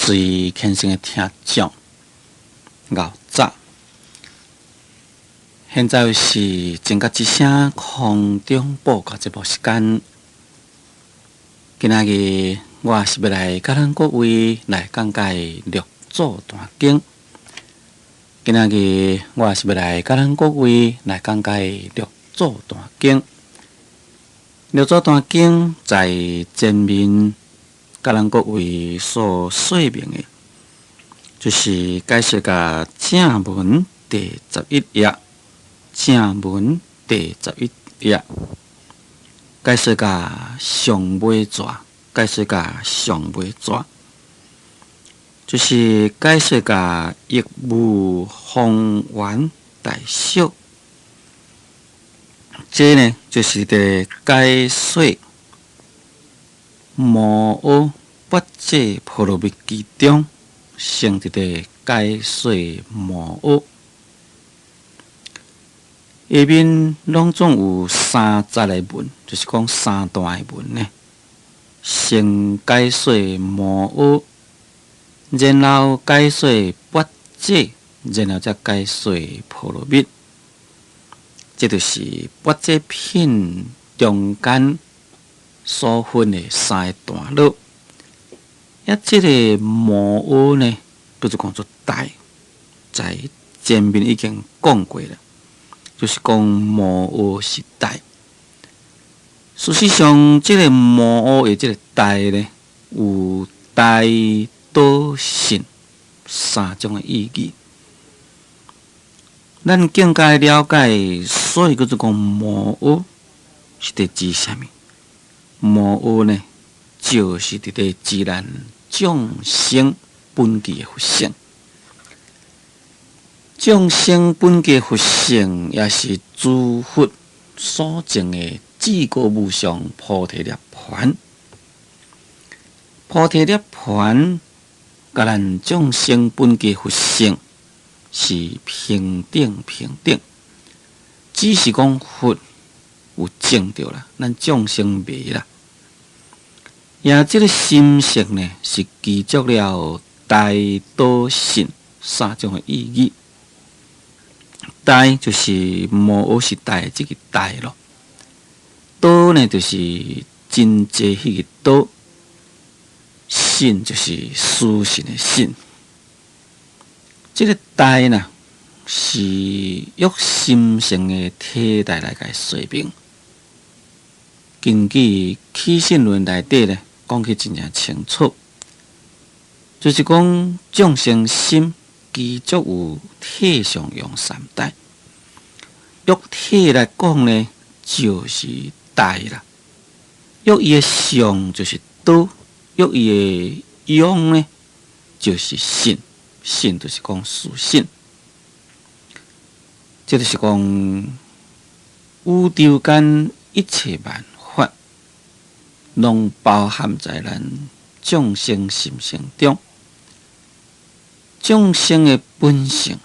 最虔誠的聽眾，𠢕早。現在是正覺之聲空中報告節目時間。今仔日我是欲來佮咱各位來講解六祖壇經。今仔日我是欲來佮咱各位來講解六祖壇經。六祖壇經在前面佮咱各位所說明的，就是解說共正文第11頁，正文第十一頁，解說共上尾逝，解說共上尾逝，就是解說共亦無方圓大小。這呢，就是佇解說摩訶跋這波羅蜜其中，先佇咧解說摩訶。下面攏總有三節的文，就是講三段的文呢。先解說摩訶，然後解說跋這，然後才解說波羅蜜。這就是跋這品中間所分的三個段落。啊，這个摩訶呢，叫做講做大，在前面已經講過了，就是講摩訶是大。事實上，這个摩訶的這个大呢，有大、道、信三種的意義。咱更加了解，所以叫做講摩訶是佇指啥物？摩訶呢，就是佇咧指咱眾生本具的佛性。眾生本具佛性，也是諸佛所證的至高無上菩提涅槃。菩提涅槃，佮咱眾生本具佛性是平等平等，只是講佛有證著啦，咱眾生未啦。也這个心性呢，是具足了大、道、信三種的意義。大就是摩訶是大這个大咯，道呢就是真濟彼个道，信就是相信的信。這个大呢，是用心性的體大來共說明。根據起信論內底呢，講起真正清楚，就是講眾生心具足有體相用三大。用體來講呢，就是大啦；用伊的相就是道；用伊的用呢，就是信。信就是講自信，這就是講宇宙間一切萬法，攏包含在咱眾生心性中。眾生的本性，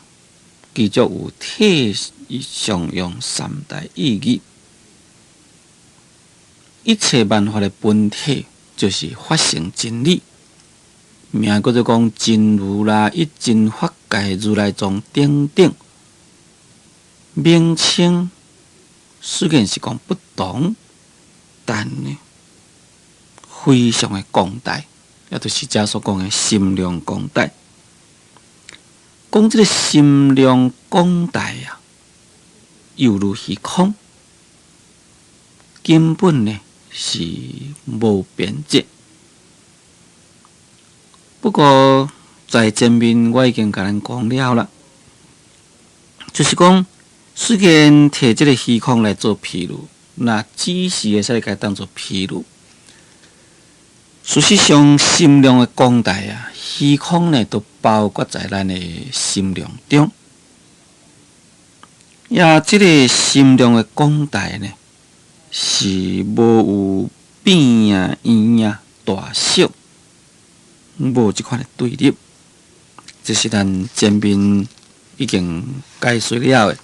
具足有體相用三大意義。一切萬法的本體，就是法性真理。名叫做講真如啦，一真法界如來藏等等，名稱雖然是講不同，但呢，非常的廣大，也就是遮所講的心量廣大。講這个心量廣大啊，猶如虛空，根本呢是無邊際。不過在前面我已經共咱講了啦，就是講雖然提這个虛空來做譬喻，那只是會使共當做譬喻。事實上，心量的廣大啊，虛空呢都包括在咱的心量中。也這个心量的廣大呢，是無有變啊、圓啊、大小，無這款的對立。這是咱前面已經解說了的。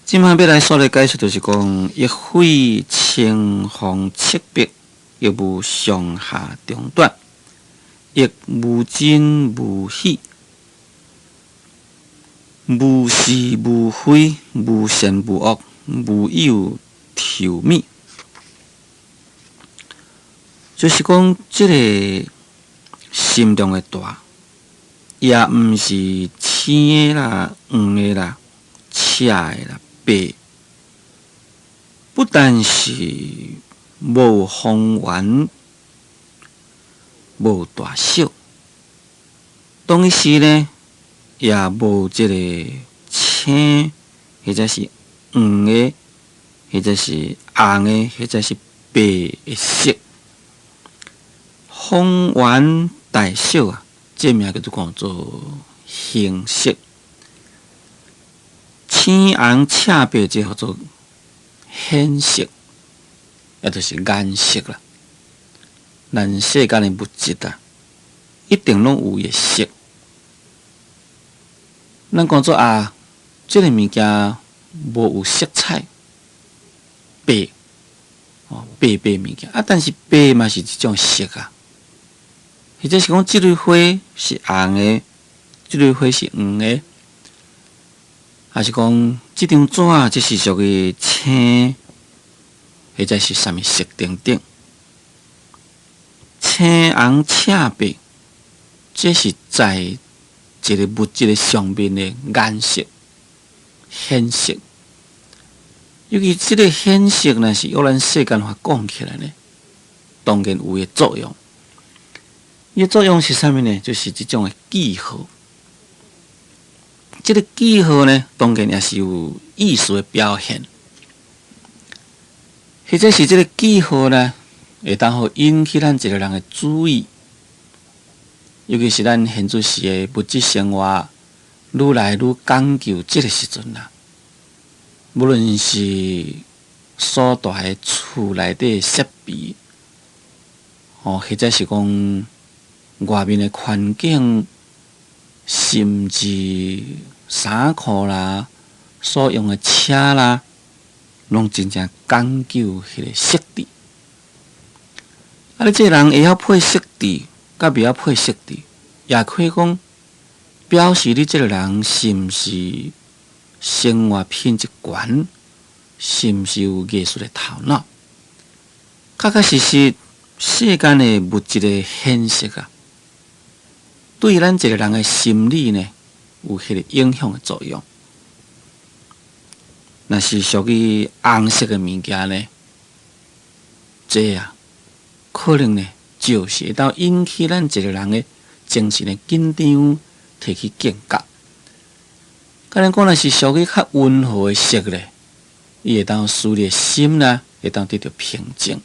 這擺欲來煞來解說，就是講亦非青黃赤白，亦無上下長短，亦無真無戲，無是無非，無善無惡，無有頭尾。就是講，這个心量的大，也毋是青的啦、黃的啦、赤的啦、白，不但是無方圓、無大小，當時呢，也無這个青，或者是黃的，或者是紅的，或者是白的色。方圓大小啊，這名叫做講做形色。青紅赤白，這叫做顯色，也就是顏色啦。咱世間的物質啊，一定攏有伊的色。咱講做啊，這个物件無有色彩，白，哦，白白物件啊，但是白嘛是一種色啊。或者是講，這蕊花是紅的，這蕊花是黃的，還是講這張紙這是屬於青，或者是啥物色等等。青紅赤白，這是在一个物質的上面的顏色顯色。尤其這个顯色呢，是用咱世間話講起來呢，當然有伊的作用。伊的作用是啥物呢？就是這種的記號。這个記號呢，當然也是有意思的表現，或者是這个記號呢，會當予引起咱一个人的注意，尤其是咱現在時的物質生活愈來愈講究，這个時陣啊，無論是所住的厝內底設備，哦，或者是講外面的環境，甚至衫褲啦，所用的車啦，攏真正講究彼个設置。啊，你這个人會曉配設置，佮袂曉配設置，也可以講表示你這个人是毋是生活品質懸，是毋是有藝術的頭腦？確確實實，世間的物質的現實啊，對咱一个人的心理呢，有彼個影響的作用。若是屬於紅色的物件呢，這啊，可能呢，就是會當引起咱一个人的精神的緊張，提起警覺。敢若講，若是屬於較溫和的色咧，伊會當使你的心呢，會當得著平靜。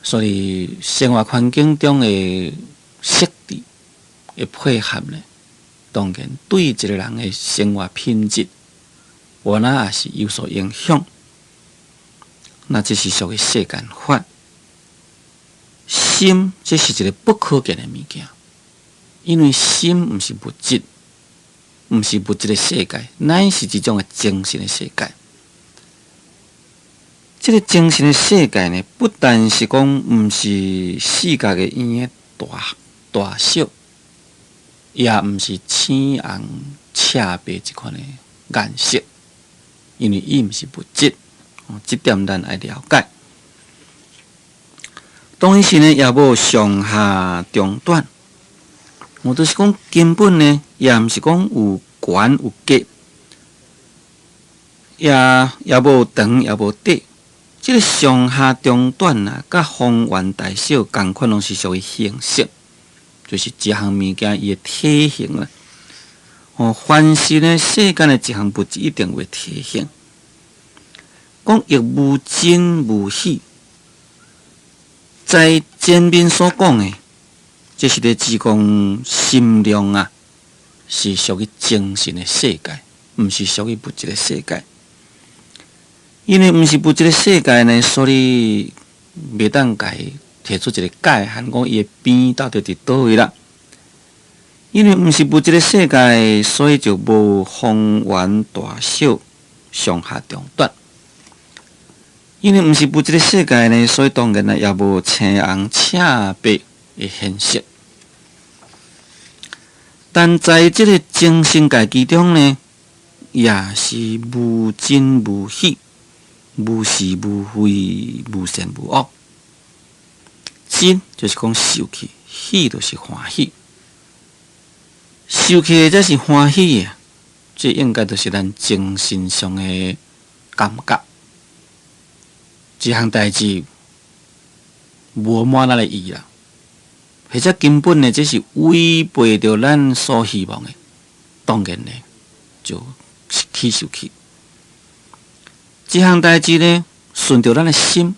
所以生活環境中的設置的配合呢，當然對一個人的生活品質，我那也是有所影響。那這是屬於世間法。心，這是一个不可見的物件，因為心毋是物質，毋是物質的世界，乃是一種的精神的世界。這个精神的世界呢，不但是講毋是四角的圓的大大小，也毋是青紅赤白這款的顏色，因為伊毋是物質，這點咱愛了解。當時呢，也無上下長短，我就是講根本呢，也毋是講有懸有低，也無長也無短。這个上下長短啊，佮方圓大小仝款，攏是屬於形色，就是一項物件伊的體型啦。哦，凡是呢世間的一項物質，一定有體型。講亦無真無戲，在前面所講的，這是咧指講心量啊，是屬於精神的世界，毋是屬於物質的世界。因為毋是物質的世界呢，所以袂當共伊提出一个界限，講伊的邊到底佇佗位啦。因為毋是物質的世界，所以就無方圓大小、上下長短。因為毋是物質的世界呢，所以當然呢也無青紅赤白。的現實。但在這个精神界其中呢，也是無真無虛，無是無非，無善無惡。真就是講受氣，喜就是歡喜。受氣才是歡喜的，這應該就是咱精神上的感覺。這項代誌無滿咱的意啦，或者根本呢，這是違背著咱所希望的，當然呢就起受氣。這項代誌呢，順著咱的心，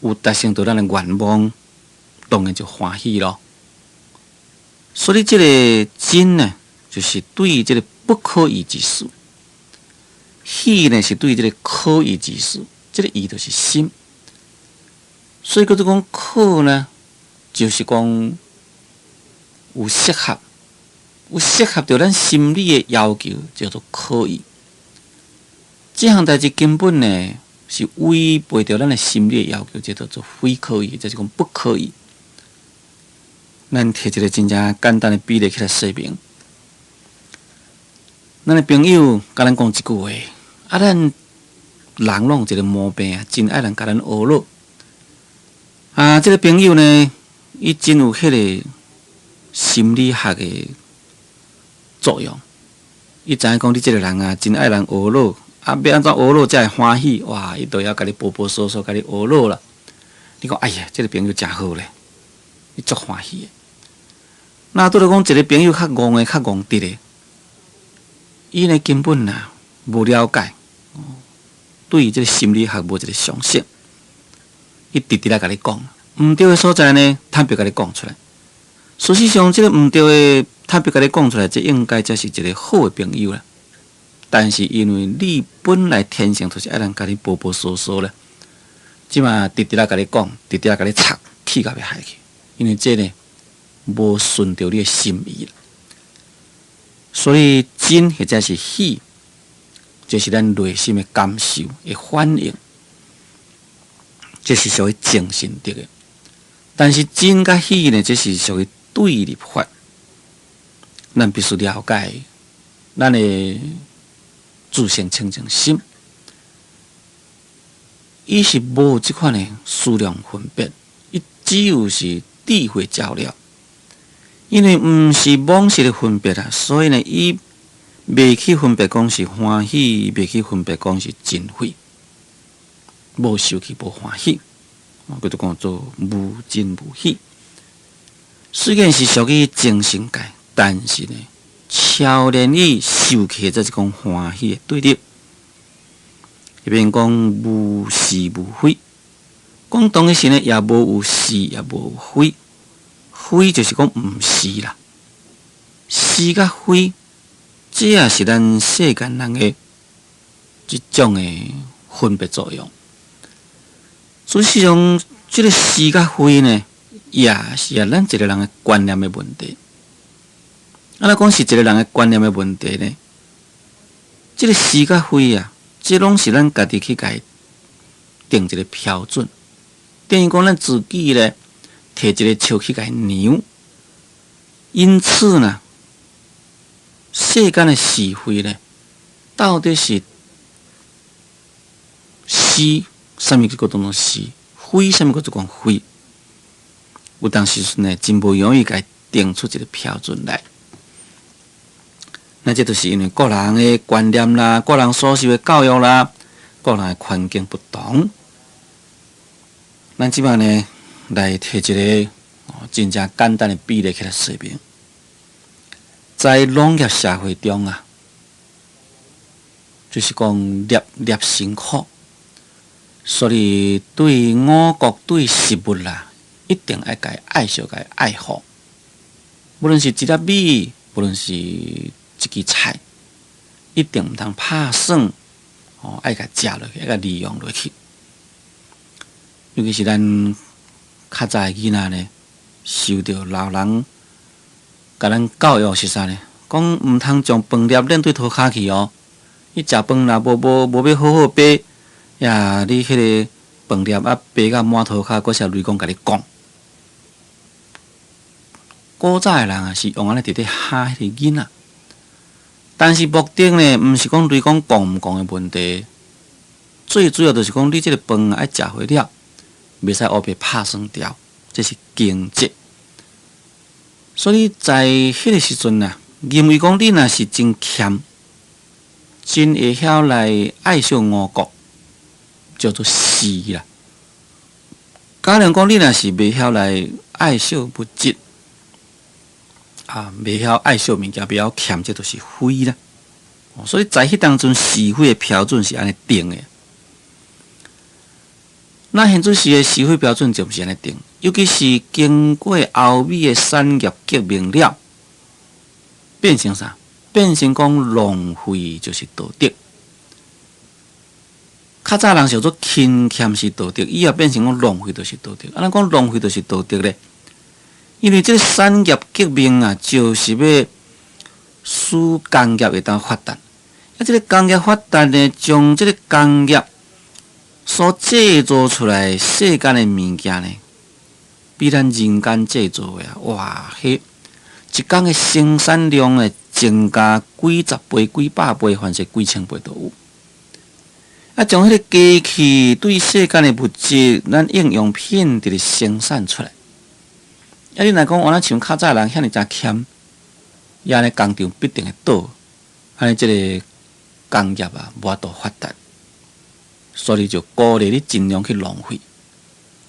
有達成著咱的願望，當然就歡喜囉。所以這个真呢，就是對這个不可意之事；喜呢，是對這个可意之事。這个意就是心。所以叫做講可呢，就是講有適合，有適合著咱心理的要求，叫做可意。這項代誌根本呢，是違背著咱的心理的要求，這叫做非可意，就是講不可意。咱提一个真正簡單的比例起來說明。咱的朋友共咱講一句話，啊，咱人攏有一个毛病啊，真愛人共咱呵咾。啊，這个朋友呢，伊真有彼个心理學的作用。伊知影講你這个人啊，真愛人呵咾，啊，欲按怎呵咾才會歡喜？哇，伊就會共你婆婆嗦嗦，共你呵咾啦。你講，哎呀，這个朋友誠好咧，伊足歡喜的。那拄著講一个朋友較戇的、較戇直的，伊呢根本啊無了解，對這个心理學無一个常識，伊直直來共你講，毋對的所在呢，坦白共你講出來。事實上，這个毋對的坦白共你講出來，這應該才是一个好的朋友啦。但是因為你本來天性就是愛人共你婆婆嗦嗦啦，這馬直直來共你講，直直來共你插，氣甲欲害去，因為這呢無順著你的心意啦。所以真或者是喜，這是咱內心的感受的反應，這是屬於精神的的。但是真佮喜呢，這是屬於對立法。咱必須了解咱的自性清淨心，伊是無這款的思量分別，伊只有是智慧照料。因為毋是妄識的分別啊，所以呢，伊袂去分別講是歡喜，袂去分別講是真非，無受氣，無歡喜，叫做講做無真無喜。雖然是屬於精神界，但是呢，超然於受氣，這是講歡喜的對立。彼邊講無是無非，講當時呢，也無有是，也無有非。非就是講毋是啦，是佮非，這也是咱世間人的一種的分別作用。事實上，這个是佮非呢，也是啊，咱一个人的觀念的問題。啊，若講是一个人的觀念的問題呢，這个是佮非啊，這攏是咱家己去共伊定一个標準，等於講咱自己咧，提一个尺去共伊量，因此呢，世間的是非呢，到底是是啥物叫做當做是，非啥物叫做講非？有當時陣呢，真無容易共伊定出一个標準來。那這就是因為各人的觀念啦，各人所受的教育啦，各人的環境不同。咱這擺呢，來提一个真正簡單的比例起來說明，在農業社會中啊，就是講粒粒辛苦，所以對五穀對食物啦，一定愛共伊愛惜、共伊愛護。無論是一粒米，無論是一支菜，一定毋通拍耍，哦，愛共食落去，愛共利用落去。尤其是咱較早的囡仔呢，受著老人共咱教育是啥呢？講毋通將飯粒扔對塗跤去哦。你食飯若無欲好好掰呀，你彼个飯粒啊掰甲滿塗跤，閣是雷公共你講。古早的人啊，是用按呢佇咧嚇彼个囡仔。但是目的呢，毋是講雷公摃毋摃的問題，最主要就是講你這个飯愛食會了，袂使烏白拍耍掉，這是經濟。所以在彼个時陣啊，認為講你若是真儉，真會曉來愛惜五穀，叫做是啦。假如講你若是袂曉來愛惜物質，啊，袂曉愛惜物件，袂曉儉，這就是非啦。所以在彼當陣是非的標準是按呢定的。那現陣時的是非標準就毋是按呢定，尤其是經過歐美的產業革命了，變成啥？變成講浪費就是道德。較早人想做勤儉是道德，以後變成講浪費就是道德。啊，咱講浪費就是道德咧，因為這个產業革命啊，就是欲使工業會當發達。啊，這个工業發達呢，將這个工業所製造出來世間的物件呢，比咱人間製造的啊，哇，彼一工的生產量會增加幾十倍、幾百倍，還是幾千倍都有。啊，將彼个機器對世間的物質，咱應用品佇咧生產出來。啊，你若講按呢像較早人遐爾濟儉，伊按呢工廠必定會倒，按呢這个工業啊無法度發達，所以就鼓勵你盡量去浪費，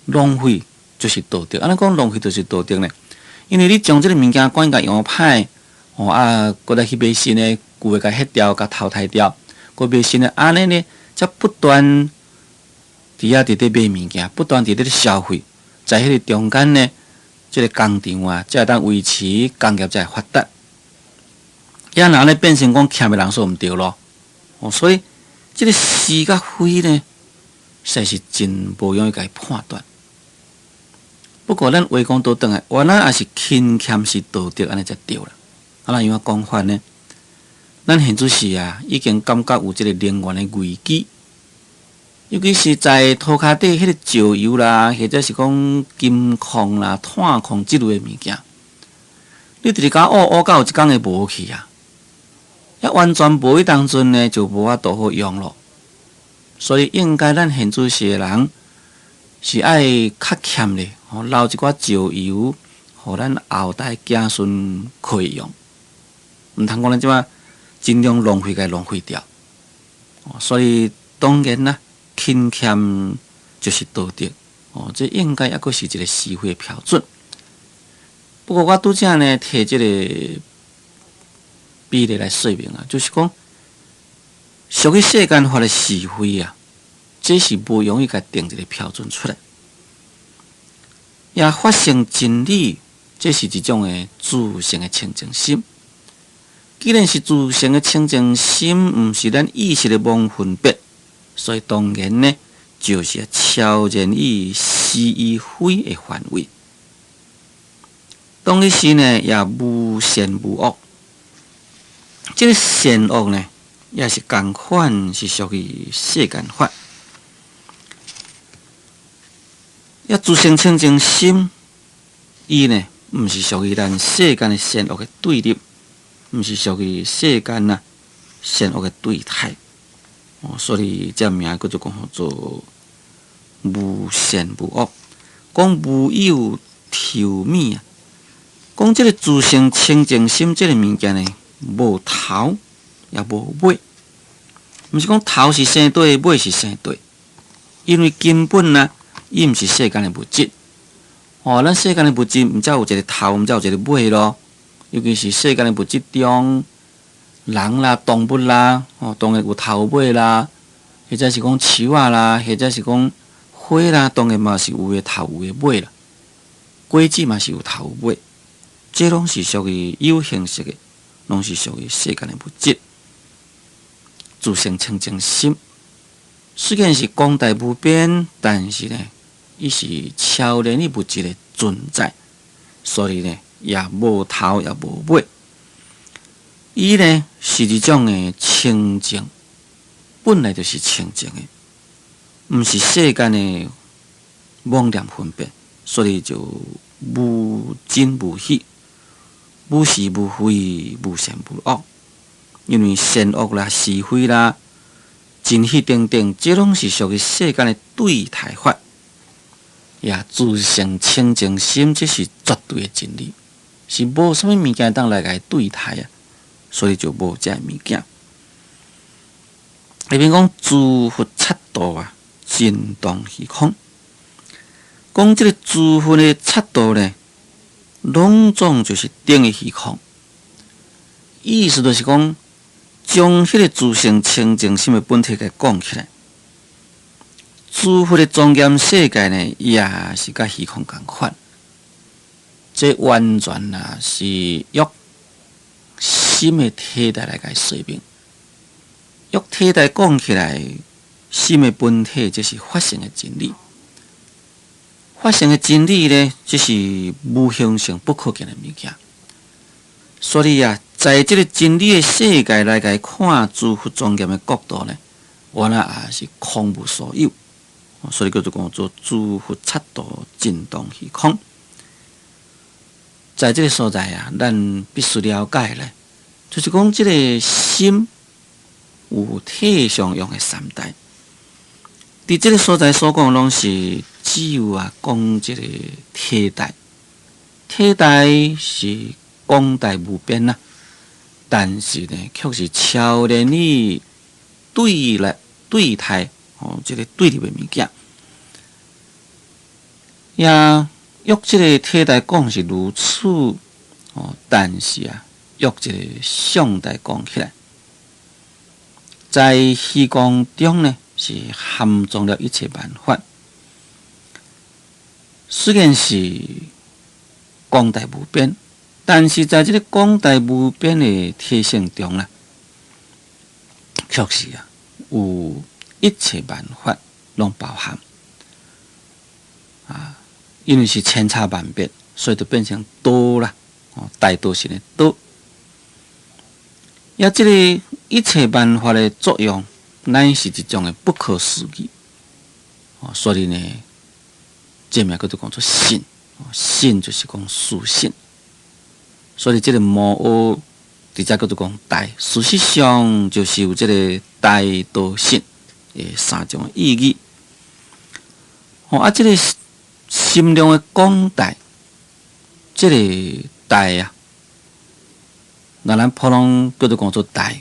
浪費就是道德。按怎講浪費就是道德呢？因為你將這个物件管共用歹，哦啊，閣來去買新的，舊的共彼掉，共淘汰掉，閣買新的，按呢呢，才不斷佇遐佇咧買物件，不斷佇咧消費，在彼个中間呢，這个工廠啊，才會當維持工業才會發達。啊，若按呢變成講儉的人說毋對囉，哦，所以這个是佮非呢，實在是真無容易共伊判斷。不過咱話講倒轉來，原來也是勤儉是道德，按呢才對啦。啊，那怎講法呢？咱現陣時啊，已經感覺有這个能源的危機，尤其是在塗跤底彼个石油啦，或者是講金礦啦、炭礦這類的物件，你直直共挖挖到有一工會無去啊！啊，完全無彼當陣呢，就無法度好用咯。所以應該咱現陣時的人是愛較儉咧，吼，留一寡石油，予咱後代子孫可以用。毋通講咱這擺盡量浪費，共浪費掉。所以當然啦，勤儉就是道德。哦，這應該猶閣是一個是非的標準。不過我拄才呢提這個比例來說明啊，就是講屬於世間法的是非啊，這是無容易共定一個標準出來。也發現真理，這是一種的自性的清淨心。既然是自性的清淨心，毋是咱意識的妄分別，所以當然呢，就是超然於是與非的範圍。當彼時呢，也無善無惡。這个善惡呢，也是仝款，是屬於世間法。也自性清淨心，伊呢，毋是屬於咱世間的善惡的對立，毋是屬於世間啊善惡的對待。哦，所以這名叫做講做無善無惡，講無有頭尾啊。講這个自性清淨心這个物件呢，無頭也無尾，毋是講頭是生底，尾是生底，因為根本啊，伊毋是世間的物質。哦，咱世間的物質毋才有一個頭，毋才有一個尾咯。尤其是世間的物質中，人啦、動物啦，哦，當然有頭尾啦，或者是講樹仔啦，或者是講花啦，當然嘛是有个頭有个尾啦。果子嘛是有頭尾，這攏是屬於有形式的，攏是屬於世間的物質。自性清淨心，雖然是廣大無邊，但是呢，伊是超然於物質的存在，所以呢，也無頭也無尾。伊呢是一種的清淨，本來就是清淨的，毋是世間的妄念分別，所以就無真無虛。無是無非，無善無惡。因為善惡啦、是非啦、真彼等等，這攏是屬於世間的對待法。也自性清淨心，這是絕對的真理，是無啥物物件當來共伊對待啊，所以就無這个物件。下面講諸佛剎土啊，盡當虛空。講這个諸佛的剎土呢，攏總就是等於虛空。意思就是講，將彼个自性清淨心的本體共講起來，諸佛的莊嚴世界呢，也是佮虛空仝款。這完全啊是用心的體態來共說明。用體態講起來，心的本體這是法性的真理。法性的真理呢，這是無形性不可見的物件。所以啊，在這个真理的世界來共看諸佛莊嚴的國土呢，原來也是空無所有。所以叫做講做諸佛剎土盡當虛空。在這个所在啊，咱必須了解咧，就是講這个心有體相用的三大。佇這个所在所講，攏是只有啊講這个體大，體大是廣大無邊啦，但是呢，卻是超然於對立對待哦，這个對立的物件。也欲這个體大講是如此哦，但是啊，欲這个相大講起來，在虛空中呢，是含裝了一切萬法。雖然是廣大無邊，但是在這个廣大無邊的體性中啊，確實啊，有一切萬法攏包含啊，因為是千差萬別，所以就變成多啦，哦，大多數的多。也這个一切萬法的作用，乃是一種的不可思議。哦，所以呢，這名叫做講做信，信就是講事實。所以這个無訛佇遮叫做講大，事實上就是有這个大道信的三種意義。哦，啊，這个心量的廣大，這个大啊，那咱普通叫做講做大，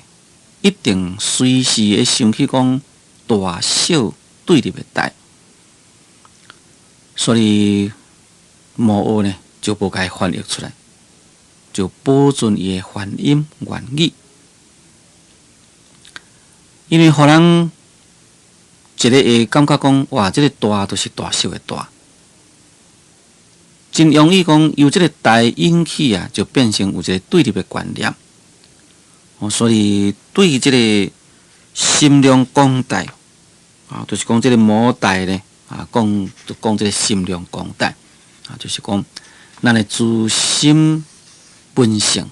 一定隨時會想起講大小對立的大，所以無訛呢就無共伊翻譯出來，就保存伊的梵音原語，因為予人一个會感覺講，哇，這个大就是大小的大，真容易講由這个大引起啊，就變成有一个對立的觀念。哦，所以對這个心量廣大啊，就是講這个無大呢啊，講就講這个心量廣大啊，就是講咱的自心本性，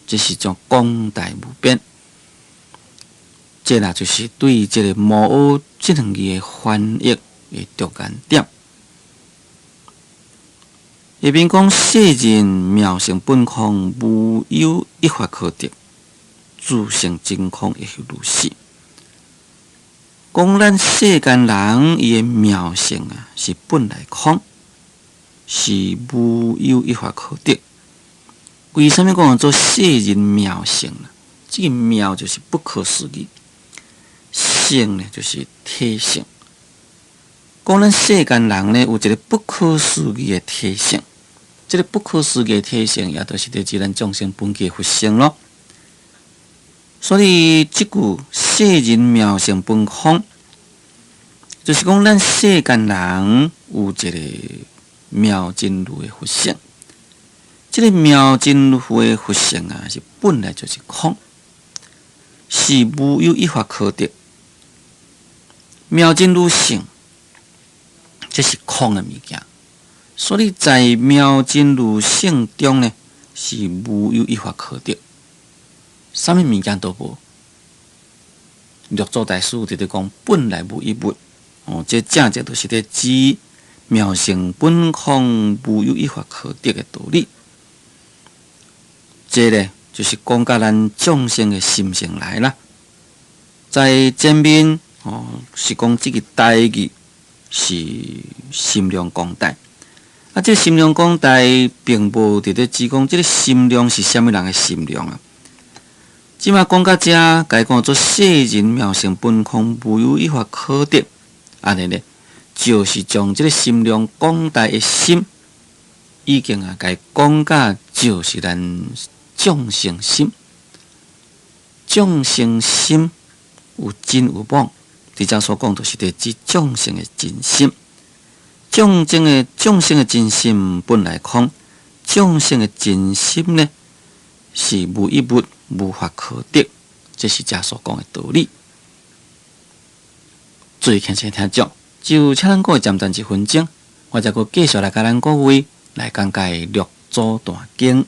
這是種廣大無邊。這啦就是對這个無訛這兩字的翻譯的著眼點。下面講世人妙性本空，無有一法可得，自性真空亦是如是。講咱世間人伊的妙性啊，是本來空，是無有一法可得。為啥物講做世人妙性呢？這个妙就是不可思議，性呢就是體性。講咱世間人呢，有一个不可思議的體性，這个不可思議的體性，也就是佇指咱眾生本具佛性咯。所以這句世人妙性本空，就是講咱世間人有一个妙真如的佛性。這个妙真如的佛性啊，是本來就是空，是無有一法可得。妙真如性，這是空的物件，所以在妙真如性中呢，是無有一法可得，啥物物件都無。六祖大師佇咧講本來無一物，哦，這正正就是咧指妙性本空，無有一法可得的道理。這咧就是講佮咱眾生的心性來啦。在前面哦，是講這个台語是心量廣大。啊，這个心量廣大並無佇咧指講這个心量是啥物人的心量啊。這馬講到遮，共伊講做世人妙性本空，無有一法可得。按呢咧，就是將這个心量廣大的心，已經啊，共伊講甲就是咱眾生心。眾生心有真有妄，佇遮所講，就是佇指眾生的真心。眾生的真心本來空，眾生的真心呢，是無一物，無法可得，這是遮所講的道理。注意聽聽聽眾，就請咱各位暫停一分鐘，我再閣繼續來共咱各位來講解六祖壇經。